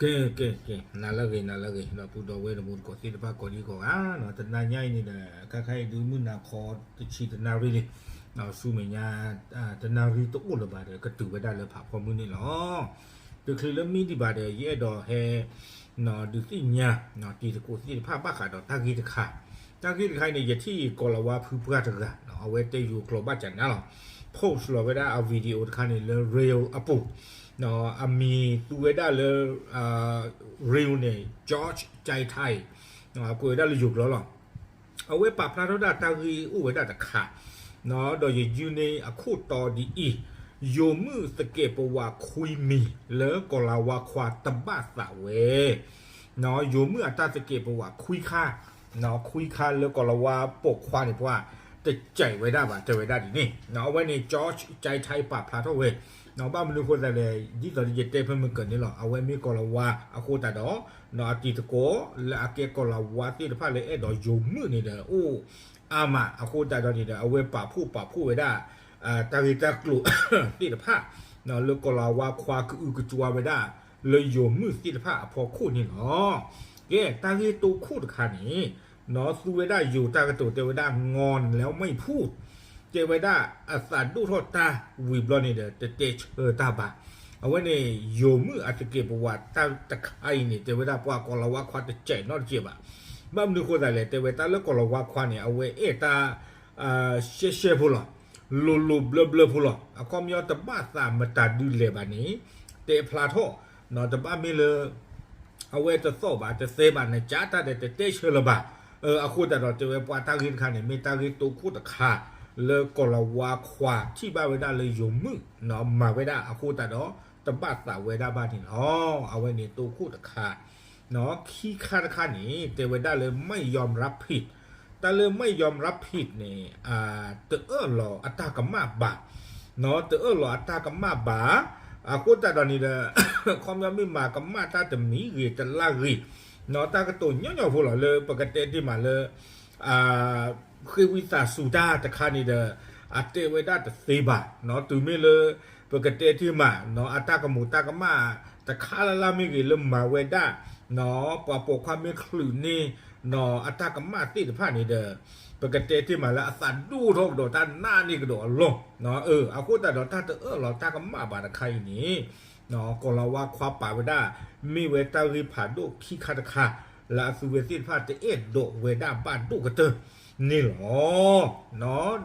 ကဲ ကဲ ကဲ နၤလၢအဂ့ၤ နၤလၢအဂ့ၤ ဒီပုၢ်ဒီဝဲၢ်တံၤသကိးသ့ၣ်တဖၣ်ကိးဒံကိးဂၤ, တနၤညါအံၤန့ၣ်ဒီး ခဲခါအံၤဒုးမုၢ်နၤခီတဆံတနၣ်ရံၣ်လံ, ဆူမဲာ်ညါ တနၣ်ရံၣ်တအိၣ်လၢၤဘၣ်ဒီး ကတုၤဝဲဒၣ်လၢဖးဖီမုၢ်န့ၣ်လီၤ. တချုးလၢမံဒံးဘၣ်ဒီး ယအဲၣ်ဒိးဟဲ ဒုးသ့ၣ်ညါ တံၤသကိးသ့ၣ်တဖၣ်ဘၣ်ဃးဒီးတၢ်ဂ့ၢ်တခါ, တၢ်ဂ့ၢ်တခါအံၤန့ၣ် ယထံၣ်ကီၤလၤဝါဖုပှၢ်တဂၤ အဝဲတဲယိၤကျိာ်ဘၣ်ကနၣ်လီၤ, post လီၤဝဲဒၣ်အ video တခါန့ၣ်လၢ reel အပူၤ, အမံၤသူဝဲဒၣ်လၢ reel န့ၣ် George Jai Thai ကွဲးဝဲဒၣ်လၢယိၤကျိာ်လီၤ. အဝဲပာ်ဖျါထီၣ်ဒၣ်တၢ်ဂ့ၢ်အိၣ်ဝဲဒၣ်တခါ, ဒီးယယုၢ်န့ၢ်အခိၣ်တီဒ်အံၤ, ယိၤမုၣ်သကဲးပဝးခွံမံၤလၢကီၤလၤဝါခွါတဘၣ်သးဝဲ, ယိၤမုၣ်အတၢ်သကဲးပဝးခွံခါ, ခွံခါလၢကီၤလၤဝါပိာ်ခွါန့ၣ်ပှၤ တစဲးဝဲဒၣ်ဘၣ် တဲဝဲဒၣ်ဒ်န့ၣ်, အဝဲန့ၣ် George Jai Thai ပာ်ဖျါထီၣ်ဝဲ, ဘၣ်မနုၤအဃိသတးလဲၣ် ဒ်သိးဒီးယတဲဖဲမုၢ်ကၢၤန့ၣ်လီၤ, အဝဲမ့ၢ်ကီၤလၤဝါအဃိသတးဒီး အတံၤသကိးလၢအကဲကီၤလၤဝါသ့ၣ်တဖၣ်လၢအဲၣ်ဒိးယိၤမုၣ်န့ၣ်ဒီး အိၣ်အါမးအဃိသတးဒီးန့ၣ်ဒီး အဝဲပာ်ဖှိၣ်ပာ်ဖှိၣ်ဝဲဒၣ် တၢ်ဂ့ၢ်တၢ်ကျိၤသ့ၣ်တဖၣ် လၢကီၤလၤဝါခွါကအုကစွါဝဲဒၣ် လၢယိၤမုၣ်သ့ၣ်တဖၣ်အဖီခိၣ်န့ၣ်လီၤ. ကဲ တၢ်ဂ့ၢ်တိခိၣ်တခါန့ၣ် သူဝဲဒၣ်ယိၤတၢ်ကတိၤတဲဝဲဒၣ် ငီၢ်လဲၤမ့ၣ်ဖူၣ်, တဲဝဲဒၣ်အသးဒိၣ်ထီၣ်တၢ်ဝံၤဘျီန့ၣ်ဒီး တတဲဆၢတၢ်ဘၣ်. အဝဲန့ၣ် ယိၤမုၣ်အသကဲးပဝးတၢ်တခါအံၤန့ၣ် တဲဝဲဒၣ်ပှၤကီၤလၤဝါခွါတစဲးနီတစဲးဘၣ်. ဘၣ်မနုၤအဃိသတးလဲၣ် တဲဝဲတၢ်လၢကီၤလၤဝါခွါန့ၣ် အဝဲအဲၣ်တၢ် ရှဲရှဲဖိလီၤ, လိၤလိၤဘျၢဘျၢဖိလီၤ. အခီပညီတဘၣ်သးမတၤဒုးလဲၤဘၣ်န့ၣ် တဲဖျါထီၣ်, တဘၣ်မ့ၢ်လၢ အဝဲတသီၣ်ဘၣ်တသဲဘၣ် နကးတၢ်ဒီးတတဲဆၢလၢၤဘၣ်. အဃိသတးဒီးတဲဝဲပှၤတၢ်ဂ့ၢ်တခါန့ၣ် မ့ၢ်တၢ်ဂ့ၢ်တိခိၣ်တခါ လၢကီၤလၤဝါခွါထံၣ်ဘၣ်ဝဲဒၣ်လၢယိၤမုၣ် မၤဝဲဒၣ်အဃိသတးဒီး တဘၣ်သးဝဲဒၣ်ဘၣ်န့ၣ်လီၤ. အဝဲန့ၣ်တိခိၣ်တခါ ခံခါတခါန့ၣ် တဲဝဲဒၣ်လၢ ไม่ยอมรับผิด, တၢ်လၢ ไม่ยอมรับผิด န့ၣ် တအၢၣ်လီၤအတၢ်ကမၣ်ဘၣ်, တအၢၣ်လီၤအတၢ်ကမၣ်ဘၣ်, အဃိသတးဒီးန့ၣ်ဒီး ခီပညီမ့ၢ်မၤကမၣ်တၢ်တမံၤဂ့ၤတလၢ်ဂ့ၤ, တၢ်ကတိၤညီညီဖိလီၤ လၢပကတဲတ့ၢ်မးလၢ ဃ့ဝံသးစူၤတၢ်တခါန့ၣ်ဒီး အတဲဝဲဒၣ်တသ့ဘၣ်, တုၤမ့ၢ်လၢ ပကတဲတ့ၢ်မး အတၢ်ကမူးတၢ်ကမၣ်တခါလၢ်လၢ်မ့ၢ်ဂ့ၤ လၢမၤဝဲဒၣ် ပှၤပိာ်ခွါမ့ၢ်ချုးန့ၢ် အတၢ်ကမၣ်သ့ၣ်တဖၣ်န့ၣ်ဒီး ပကတဲတ့ၢ်မးလၢအသးဒိၣ်ထီၣ်ကဒီးတၢ်နးန့ၢ်ကဒီးအလီၢ်, အဃိသတးဒီးတၢ်တအၢၣ်လီၤတၢ်ကမၣ်ဘၣ်တခါအံၤန့ၣ် ကီၤလၤဝါခွါပာ်ဝဲဒၣ် မ့ၢ်ဝဲတၢ်ဂ့ၢ်ဖးဒိၣ်ခံခါတခါ လၢအသူဝဲသ့ၣ်တဖၣ်တအဲၣ်ဒိးဝဲဒၣ်ဘၣ်ဒိၣ်ကတၢၢ်န့ၣ်လီၤ.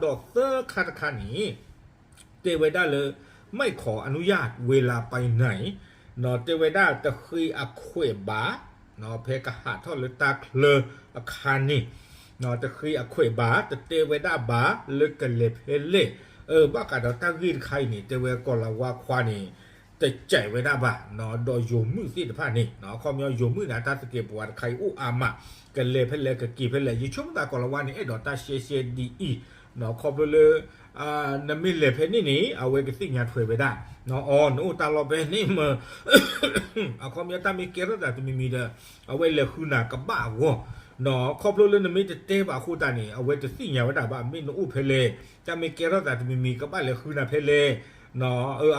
ဒီးသၢခါတခါန့ၣ် တဲဝဲဒၣ်လၢ ไม่ขออนุญาตเวลาไปไหน တဲဝဲဒၣ်တဃ့အခွဲးဘၣ် ဖဲကဟးထီၣ်လၢတၢ်ချၢအခါန့ၣ် တဃ့အခွဲးဘၣ် တတဲဝဲဒၣ်ဘၣ်လၢကလဲၤဖဲလဲၣ်, ဘၣ်ဃးဒီးတၢ်ဂ့ၢ်တခါအံၤန့ၣ် တဲဝဲကီၤလၤဝါခွါန့ၣ် တစဲးဝဲဒၣ်ဘၣ် ဒီးယိၤမုၣ်သ့ၣ်တဖၣ်န့ၣ် အခီပညီယိၤမုၣ်န့ၣ် အတၢ်သကဲးပဝးတခါအံၤအိၣ်အါမး ကလဲၤဖဲလဲၣ်ကက့ၤဖဲလဲၣ် ယဆိကမိၣ်သးကီၤလၤဝါန့ၣ် အဲၣ်ဒိးတၢ်ရှဲရှဲဒ်အံၤ ခီဖျိလၢ နမ့ၢ်လဲၤဖဲန့ၣ်န့ၣ် အဝဲကသ့ၣ်ညါထွဲဝဲဒၣ် အီ နအိၣ်တၢ်လီၢ်ဖဲန့ၣ်မး အခီပညီတၢ်မ့ၢ်ကဲထီၣ်သးတမံၤမံၤဒီး အဝဲလဲၤဃုနၤကဘၣ်အဂီၢ် ခီဖျိလၢနမ့ၢ်တတဲဘၣ်အဃိသတးန့ၣ် အဝဲတသ့ၣ်ညါဝဲဒၣ်ဘၣ် မ့ၢ်နအိၣ်ဖဲလဲၣ် တၢ်မ့ၢ်ကဲထီၣ်သးတမံၤမံၤကဘၣ်လဲၤဃုနၤဖဲလဲၣ်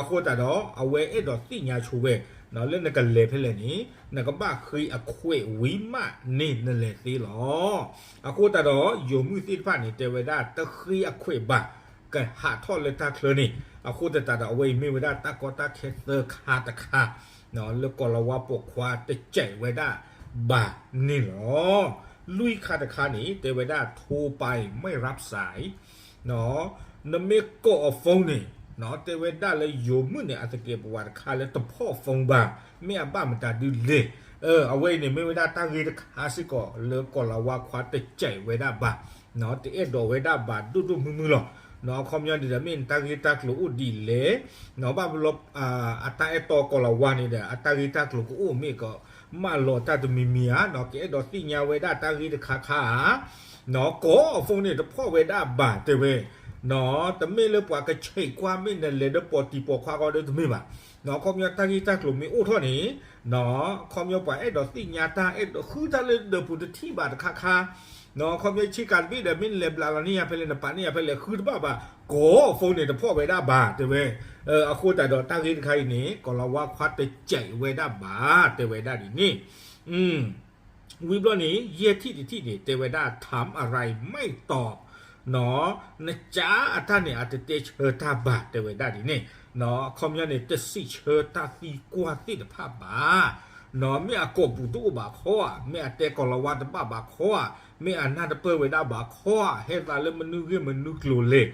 အဃိသတးဒီး အဝဲအဲၣ်ဒိးသ့ၣ်ညါဆိဝဲ လၢနကလဲၤဖဲလဲၣ်န့ၣ် နကဘၣ်ဃ့အခွဲးဝံၤမးန့ၣ်နလဲၤသ့လီၤ. အဃိသတးဒီး ယိၤမုၣ်သ့ၣ်တဖၣ်န့ၣ် တဲဝဲဒၣ်တဃ့အခွဲးဘၣ် ကဟးထီၣ်လၢတၢ်ချၢန့ၣ် အဃိသတးဒီး အဝဲအံၤမ့ၢ်ဝဲဒၣ်တၢ်ကီတၢ်ခဲသၢခါတခါ လၢကီၤလၤဝါပိာ်ခွါတစဲးဝဲဒၣ်ဘၣ်န့ၣ်လီၤ. လွံၢ်ခါတခါန့ၣ် တဲဝဲဒၣ် โทรไปไม่รับสาย နမ့ၢ်ကိးအ phone န့ၣ် တဲဝဲဒၣ်လၢယိၤမုၣ်န့ၣ် အသကဲးပဝးတခါလၢတဖီၣ် phone ဘၣ် မ့ၢ်အဘၣ်မတၤဒုလဲၣ် အဝဲအံၤန့ၣ် မ့ၢ်ဝဲဒၣ်တၢ်ဂ့ၢ်တခါစ့ၢ်ကီး လၢကီၤလၤဝါခွါတစဲးဝဲဒၣ်ဘၣ် တအဲၣ်ဒိးဝဲဒၣ်ဘၣ်ဒိၣ်ဒိၣ်မုၢ်မုၢ်လီၤ. အခီပညီန့ၣ်ဒီး မ့ၢ်နတၢ်ဂ့ၢ်တၢ်ကျိၤအိၣ်ဒ်လဲၣ် ဘၣ်ဘျီ အတၢ်အဲၣ်တီကီၤလၤဝါန့ၣ်ဒီး အတၢ်ဂ့ၢ်တၢ်ကျိၤကအိၣ်မ့ၢ်ကမၣ်လီၤတၢ်တမံၤမံၤဧါ ကအဲၣ်ဒိးသ့ၣ်ညါဝဲဒၣ်တၢ်ဂ့ၢ်တခါခါဧါ ကိးအ phone န့ၣ် တဖီၣ်ဝဲဒၣ်ဘၣ်တဲဝဲ တမ့ၢ်လၢပှၤကဆဲးကွၢ် မ့ၢ်နလဲၤဒီးပိာ်တံၤပိာ်ခွါဃီဒီးတမ့ၢ်ဘၣ်. အခီပညီတၢ်ဂ့ၢ်တၢ်ကျိၤမ့ၢ်အိၣ်ထီၣ်န့ၣ် အခီပညီပှၤအဲၣ်ဒိးသ့ၣ်ညါတၢ် အဲၣ်ဒိးဃုတၢ်လၢဒၢးပူၤတထံၣ်ဘၣ်တခါခါ ခီပညီဆ့ကၤတဘ့ၣ်ဒီး မ့ၢ်နလဲၤဘျးလီၤန့ၢ်ယၤဖဲလဲၣ် နပာ်န့ၢ်ယၤဖဲလဲၣ် ဃုတဘၣ်ဘၣ်, ကိးဖုန်းန့ၣ်တဖီၣ်ဝဲဒၣ်ဘၣ် တဲဝဲ. အဃိသတးဒီးတၢ်ဂ့ၢ်တခါအံၤန့ၣ် ကီၤလၤဝါခွါတစဲးဝဲဒၣ်ဘၣ် တဲဝဲဒၣ်ဒ်န့ၣ်. ဝံၤဘျီန့ၣ် ယဲၢ်ထံၣ်တထံၣ်န့ၣ် တဲဝဲဒၣ် ထၢမ်အရၤမၢ်တီၤ နကးအတၢ်န့ၣ် အတတဲဆၢတၢ်ဘၣ် တဲဝဲဒၣ်ဒ်န့ၣ်. အခီပညီန့ၣ် တစံးဆၢတၢ်သံကွၢ်သ့ၣ်တဖၣ်ဘၣ်. မ့ၢ်အကိာ်ပူၤတအိၣ်ဘၣ်ခီဧါ, မ့ၢ်အတဲကီၤလၤဝါတဘၣ်ဘၣ်ခီဧါ, မ့ၢ်အနၢ်တပၢၢ်ဝဲဒၣ်ဘၣ်ခီဧါ, ဟဲသးလၢမနုၤဂ့ၢ်မနုၤကျိၤလဲၣ်.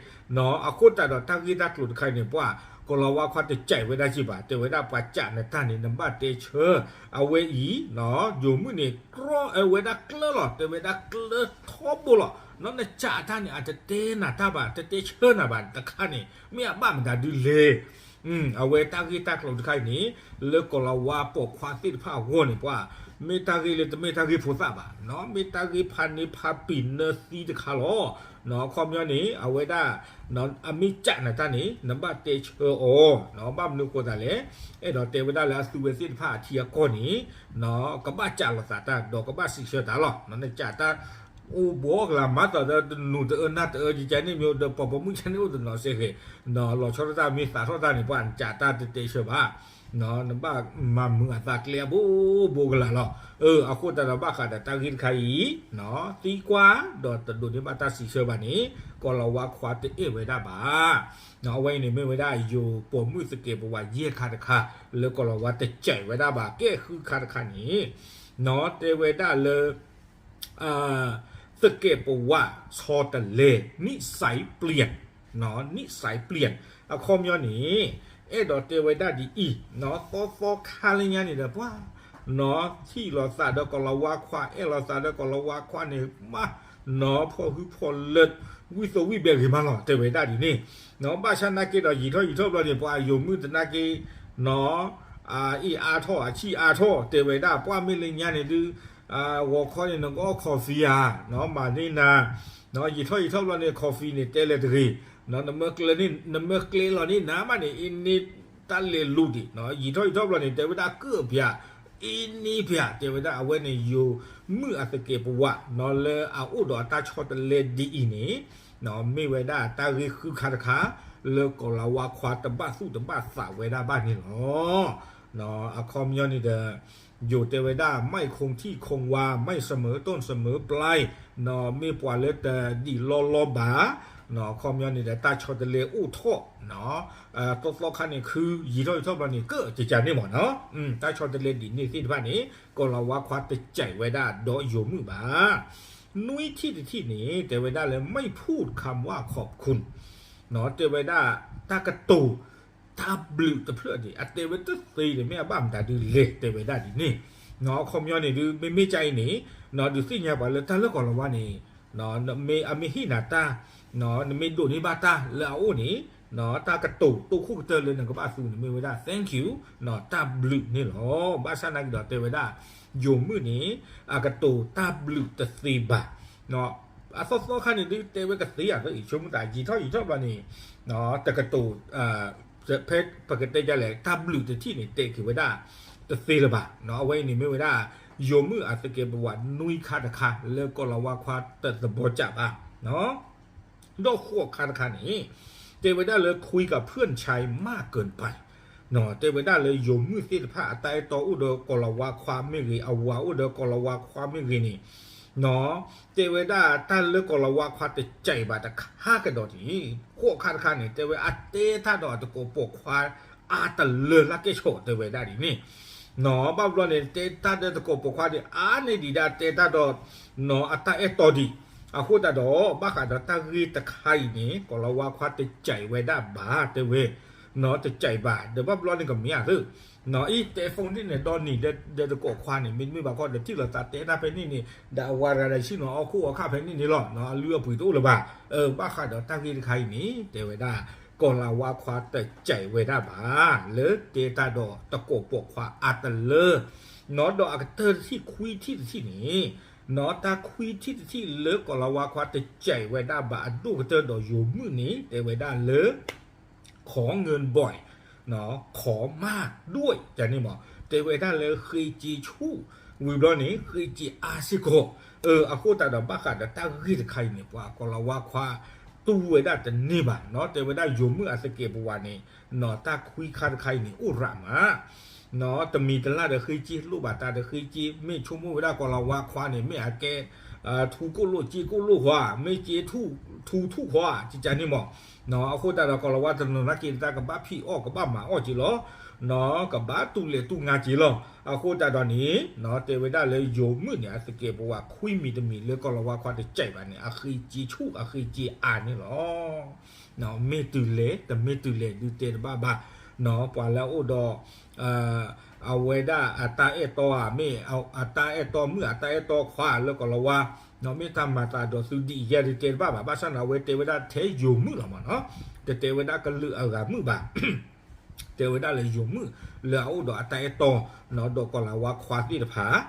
အဃိသတးဒီးတၢ်ဂ့ၢ်တၢ်ကျိၤတခါအံၤန့ၣ် ပှၤ ကီၤလၤဝါခွါတစဲးဝဲဒၣ်က့ဘၣ်, တဲဝဲဒၣ်ပှၤကးနတၢ်န့ၣ် နဘၣ်တဲဆၢ အဝဲအံၤ ယိၤမုၣ်န့ၣ် ကြီအဝဲဒၣ်ကျၢလီၤ, တဲဝဲဒၣ်ကျၢထီဘိလီၤ. နကးတၢ်န့ၣ် အတတဲနၤတၢ်ဘၣ်, တတဲဆၢနၤဘၣ်တခါန့ၣ် မ့ၢ်အဘၣ်မတၤဒုလဲၣ်. အဝဲတၢ်ဂ့ၢ်တၢ်ကျိၤတခါအံၤန့ၣ် လၢကီၤလၤဝါပိာ်ခွါသ့ၣ်တဖၣ်အဂီၢ်န့ၣ် ပှၤ မ့ၢ်တၢ်ဂ့ၢ်လၢတမ့ၢ်တၢ်ဂ့ၢ်ဖိသၣ်ဘၣ်, မ့ၢ်တၢ်ဂ့ၢ်ဖးန့ၢ်ဖးပံာ်နၢသံတခါလီၤ. အခီပညီန့ၣ် အဝဲဒၣ် အမ့ၢ်ကးနတၢ်န့ၣ် နဘၣ်တဲဆၢအီၤ, ဘၣ်မနုၤအဃိသတးလဲၣ်, အဲၣ်ဒိးတဲဝဲဒၣ်လၢအသုဝဲသ့ၣ်တဖၣ်အထံအကီၢ်န့ၣ် ကဘၣ်ကးလိာ်သးတၢ် ဒီးကဘၣ်စံးဆၢတၢ်လီၤ. နကးတၢ် အိၣ်ဘှီကလၤမၤသးဒီးတနူၤတအၢနၢ်တအၢ ယကန့ၣ်မ့ၢ်ဒီး ပှၤပိာ်မုၣ်ကန့ၣ်အိၣ်တနီၤစ့ၢ်ကီး လီၤဆီဒၣ်တၢ်မ့ၢ်သးထီၣ်တၢ်န့ၣ် ပှၤနကးတၢ်တတဲဆၢဘၣ်, နဘၣ်မၤမုာ်အသးကျဲအဘိဘိကလၤလီၤ. အဃိသတးဒီးဘၣ်ဃးဒီးတၢ်ဂ့ၢ်တခါအံၤ သံကွၢ်ဒီးတဒိးန့ၢ်ဘၣ်တၢ်စံးဆၢဘၣ်န့ၣ် ကီၤလၤဝါခွါတအဲၣ်ဝဲဒၣ်ဘၣ်. အဝဲအံၤန့ၣ်မ့ၢ်ဝဲဒၣ်ယိၤပိာ်မုၣ်သကဲးပဝးယဲၢ်ခါတခါ လၢကီၤလၤဝါတစဲးဝဲဒၣ်ဘၣ် ကဲဃုခါတခါန့ၣ် တဲဝဲဒၣ်လၢ သကဲးပဝးဆီတလဲ นิสัยเปลี่ยน นิสัยเปลี่ยน အခီပညီန့ၣ် အဲၣ်ဒိးတဲဝဲဒၣ်ဒ်အံၤ သီသီခါလၢညါန့ၣ်ဒီး ပှၤ ထံၣ်လိာ်သးဒီးကီၤလၤဝါခွါ အဲၣ်လိာ်သးဒီးကီၤလၤဝါခွါန့ၣ် မး နီၢ်ဖီၣ်ဟုဖီၣ်လၢ ဝံၣ်သိဝံၣ်ဘဲဂ့ၤမးလီၤ တဲဝဲဒၣ်ဒ်န့ၣ်. ဘၣ်ဆၣ်နာ်က့ဒီး ယံာ်ထီၣ်ယံာ်ထီၣ်ဘျီန့ၣ် ပှၤယိၤမုၣ်သနာ်က့ အ့ၣ်အါထီၣ် အဆံၣ်အါထီၣ် တဲဝဲဒၣ် ပှၤမ့ၢ်လၢညါန့ၣ်ဒုး ဂီၤခီန့ၣ် နကအီၣ် coffee ဧါ, မၤန့ၢ်နၤ, ယံာ်ထီၣ်ယံာ်ထီၣ်ဘျီန့ၣ် coffee န့ၣ် တဲလဲၤတဂ့ၤ, နမၢကျဲလီၤန့ၢ်နၤမးန့ၣ် အ့ၣ်န့ၢ်တၢ်လဲၤလူၤဒံး, ယံာ်ထီၣ်ယံာ်ထီၣ်ဘျီန့ၣ် တဲဝဲဒၣ်ကၢၣ်ပၠး အ့ၣ်န့ၢ်ပၠး တဲဝဲဒၣ် အဝဲန့ၣ်ယိၤမုၣ်အသကဲးပဝး လၢအအိၣ်ဒီးအတၢ်ဆီတလဲဒ်အံၤန့ၣ် မ့ၢ်ဝဲဒၣ်တၢ်ဂ့ၢ်ဃုခါတခါ လၢကီၤလၤဝါခွါတဘၣ်သူၣ်တဘၣ်သးဝဲဒၣ်ဘၣ်န့ၣ်လီၤ. အခီပညီန့ၣ်ဒီး ယိၤတဲဝဲဒၣ် ไม่คงที่คงวา ไม่เสมอต้นเสมอปลาย မ့ၢ်ပှၤလၢတဒံးလီၢ်လီၢ်ဘၣ်, အခီပညီန့ၣ်ဒီး တၢ်ဆီတလဲအိၣ်ထီၣ် သီသီခါန့ၣ် ခုယံာ်ထီၣ်ယံာ်ထီၣ်ဘျီန့ၣ် ကၢၣ်ကကန့ၣ်မးနီၤ, တၢ်ဆီတလဲဒ်န့ၣ်သ့ၣ်တဖၣ်န့ၣ် ကီၤလၤဝါခွါတစဲးဝဲဒၣ်ဒီးယိၤမုၣ်ဘၣ်. နွံထံၣ်တထံၣ်န့ၣ် တဲဝဲဒၣ်လၢ ไม่พูดคำว่าขอบคุณ တဲဝဲဒၣ် တၢ်ကတိၤ တၢ်ဘျုးတဖျၢၣ်န့ၣ် အတဲဝဲတသ့န့ၣ် မ့ၢ်အဘၣ်မတၤဒုလဲၣ် တဲဝဲဒၣ်ဒ်န့ၣ်. အခီပညီန့ၣ်ဒုး မ့မ့ၢ်ကါအံၤန့ၣ် ဒုးသ့ၣ်ညါပှၤလၢတၢ်လၢကီၤလၤဝါန့ၣ် အမ့ၢ်ဟ့ၣ်နၤတၢ် နမ့ၢ်ဒိးန့ၢ်ဘၣ်တၢ်လၢအအိၣ်န့ၣ် တၢ်ကတိၤတိခိၣ်ကတၢၢ်လၢနကဘၣ်သူန့ၣ် မ့ၢ်ဝဲဒၣ် thank you တၢ်ဘျုးန့ၣ်လီၤ. ဘၣ်ဆၣ်နာ်က့ဒီးတဲဝဲဒၣ် ယိၤမုၣ်န့ၣ် အကတိၤတၢ်ဘျုးတသ့ဘၣ်. အသီသီခါန့ၣ်ဒုးတဲဝဲကသ့ဧါ, ဆိကမိၣ်သးယံာ်ထီၣ်ယံာ်ထီၣ်ဘျီန့ၣ် တကတိၤ ဖဲပကတဲဒ်လဲၣ် တၢ်ဘျုးတထံၣ်န့ၣ် တဲက့ၤဝဲဒၣ်တသ့လၢၤဘၣ်. အဝဲအံၤန့ၣ်မ့ၢ်ဝဲဒၣ် ယိၤမုၣ်အသကဲးပဝးနွံခါတခါ လၢကီၤလၤဝါခွါတသဘီကးဘၣ်. ဒီးဃိးခါတခါန့ၣ် တဲဝဲဒၣ်လၢ คุยกับเพื่อนชายมากเกินไป တဲဝဲဒၣ်လၢယိၤမုၣ်သ့ၣ်တဖၣ် အတၢ်အဲၣ်တီအိၣ်ဒီးကီၤလၤဝါခွါမ့ၢ်ဂ့ၤ အဝၤအိၣ်ဒီးကီၤလၤဝါခွါမ့ၢ်ဂ့ၤန့ၣ် တဲဝဲဒၣ်တၢ်လၢကီၤလၤဝါခွါတစဲးဘၣ်တခါကဒီးန့ၣ် ဃိးခါတခါန့ၣ် တဲဝဲအတဲတၢ်ဒီးအသကိးပိာ်ခွါအါတလၢလၢကဲၣ်ဆိး တဲဝဲဒၣ်ဒ်န့ၣ်. ဘၣ်ဘျီန့ၣ် တဲတၢ်ဒီးသကိးပိာ်ခွါဒံး အါန့ၢ်ဒံးဒၣ်တဲတၢ်ဒီး အတၢ်အဲၣ်တီဒံး. အဃိသတးဒီး ဘၣ်ဃးဒီးတၢ်ဂ့ၢ်တခါအံၤန့ၣ် ကီၤလၤဝါခွါတစဲးဝဲဒၣ်ဘၣ် တဲဝဲ တစဲးဘၣ် ဒီးဘၣ်ဘျီန့ၣ်ကမ့ၢ်ဧါသ့ၣ် အံၤတဲ phone န့ၣ်န့ၣ် ဒီနံၤဒီးသကိးခွါန့ၣ် မ့တမ့ၢ်ဘၣ်ခီဒီးထံၣ်လိာ်သးတဲတၢ်ဖဲန့ၣ်န့ၣ် ဒီးအဝၤတဂၤဒီးဆ့ၣ်နီၤအီၣ်ခိၣ်အီၣ်ခၣ်ဖဲန့ၣ်န့ၣ်လီၤ. အလုၢ်အပှ့ၤတအိၣ်လၢၤဘၣ်. ဘၣ်ဃးဒီးတၢ်ဂ့ၢ်တခါအံၤန့ၣ် တဲဝဲဒၣ် ကီၤလၤဝါခွါတစဲးဝဲဒၣ်ဘၣ် လၢတဲတၢ်ဒီးသကိးပိာ်ခွါအါတလၢ ဒီးအကတၢၢ်တထံၣ်ခွံထံၣ်တထံၣ်န့ၣ် တၢ်ခွံထံၣ်တထံၣ်လၢကီၤလၤဝါခွါတစဲးဝဲဒၣ်ဘၣ်အဒိၣ်ကတၢၢ်ဒီးယိၤမုၣ်န့ၣ် တဲဝဲဒၣ်လၢ ขอเงินบ่อย ขอมากด้วย န့ၣ်မး တဲဝဲဒၣ်လၢဃ့စ့ဆူၣ် ဝံၤဘျီန့ၣ် ဃ့စ့အါစ့ၢ်ကီး အဃိသတးဒီးဘၣ်ဃးဒီးတၢ်ဂ့ၢ်တခါအံၤန့ၣ် ပှၤကီၤလၤဝါခွါတူၢ်ဝဲဒၣ်တန့ၢ်ဘၣ်နီၤ, တဲဝဲဒၣ်ယိၤမုၣ်အသကဲးပဝးန့ၣ် တၢ်ခွံခါတခါအံၤန့ၣ် အိၣ်ရးမး တမံၤတလၢ်ဒီးဃ့က့ လိၣ်ဘၣ်တၢ်ဒီးဃ့က့, မ့ၢ်ဆိကမိၣ်ဝဲဒၣ်ကီၤလၤဝါခွါန့ၣ် မ့ၢ်အကဲ ထူကိၣ်လိၣ်က့ကိၣ်လိၣ်ဃီဧါ, မ့ၢ်က့ထူထူဃီဧါ, ကကန့ၣ်မး. အဃိသတးဒီးကီၤလၤဝါတနီၤနာ်က့ၤတၢ်ကဘၣ်ဖံးအီၣ်ကဘၣ်မၤအီၣ်က့ၤလီၤ, ကဘၣ်တူၢ်လဲၤတူၢ်ငါက့ၤလီၤ. အဃိသတးဒီးန့ၣ် တဲဝဲဒၣ်လၢယိၤမုၣ်န့ၣ် အသကဲးပဝးခွံမံၤတမံၤလၢကီၤလၤဝါခွါတစဲးဘၣ်န့ၣ် အဃ့က့ဆူၣ်အဃ့က့အါန့ၣ်လီၤ. မ့ၢ်တုၤလဲၤ တမ့ၢ်တုၤလဲၤဒုးတဲတဘၣ်ဘၣ်, ပှၤလၢအအိၣ်ဒီး အဝဲဒၣ်အတၢ်အဲၣ်တီဧါ, မ့ၢ်အတၢ်အဲၣ်တီမုၣ် အတၢ်အဲၣ်တီခွါလၢကီၤလၤဝါ, မ့ၢ်တၢ်မၤသးဒီးသုဒ်အံၤယဲဒုးတဲတဘၣ်ဘၣ်, ဘၣ်ဆၣ်န့ၣ် အဝဲတဲဝဲဒၣ်ထဲယိၤမုၣ်လီၤမးနီၤ, တတဲဝဲဒၣ်ကလုာ်အဂၤမုၣ်ဘၣ် တဲဝဲဒၣ်လၢယိၤမုၣ်လၢအအိၣ်ဒီးအတၢ်အဲၣ်တီ ဒီးကီၤလၤဝါခွါသ့ၣ်တဖၣ်,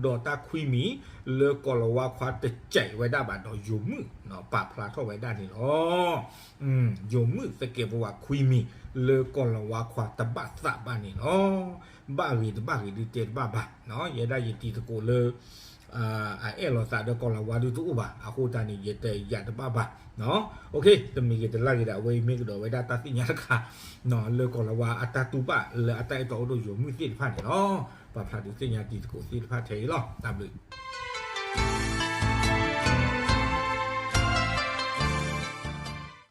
ဒီးတၢ်ခွံမံၤလၢကီၤလၤဝါခွါတစဲးဝဲဒၣ်ဘၣ်ဒီးယိၤမုၣ် ပာ်ဖျါထီၣ်ဝဲဒၣ်န့ၣ်လီၤ. ယိၤမုၣ်သကဲးပဝးခွံမံၤလၢကီၤလၤဝါခွါတဘၣ်သးဘၣ်န့ၣ်လီၤ. ဘၣ်ဂ့ၤတဘၣ်ဂ့ၤဒုးတဲတဘၣ်ဘၣ်, ယဲဒၣ်ယတံၤသကိးလၢ အအဲၣ်လီၤသးဒီးကီၤလၤဝါဒုးတအိၣ်ဘၣ်, အဃိသတးန့ၣ် ယတယာ်တဘၣ်ဘၣ်. တမံၤဂ့ၤတလၢ်ဂ့ၤဒီး အဝဲအံၤမ့ၢ်ကဒီးဝဲဒၣ်တၢ်သ့ၣ်ညါတခါ လၢကီၤလၤဝါအတၢ်တူၢ်ဘၣ်လၢအတၢ်အဲၣ်တီအိၣ်ဒီးယိၤမုၣ်သ့ၣ်တဖၣ်န့ၣ်လီၤ. ပာ်ဖျါဒုးသ့ၣ်ညါတံၤသကိးသ့ၣ်တဖၣ်ထဲအံၤလီၤ. တၢ်ဘျုး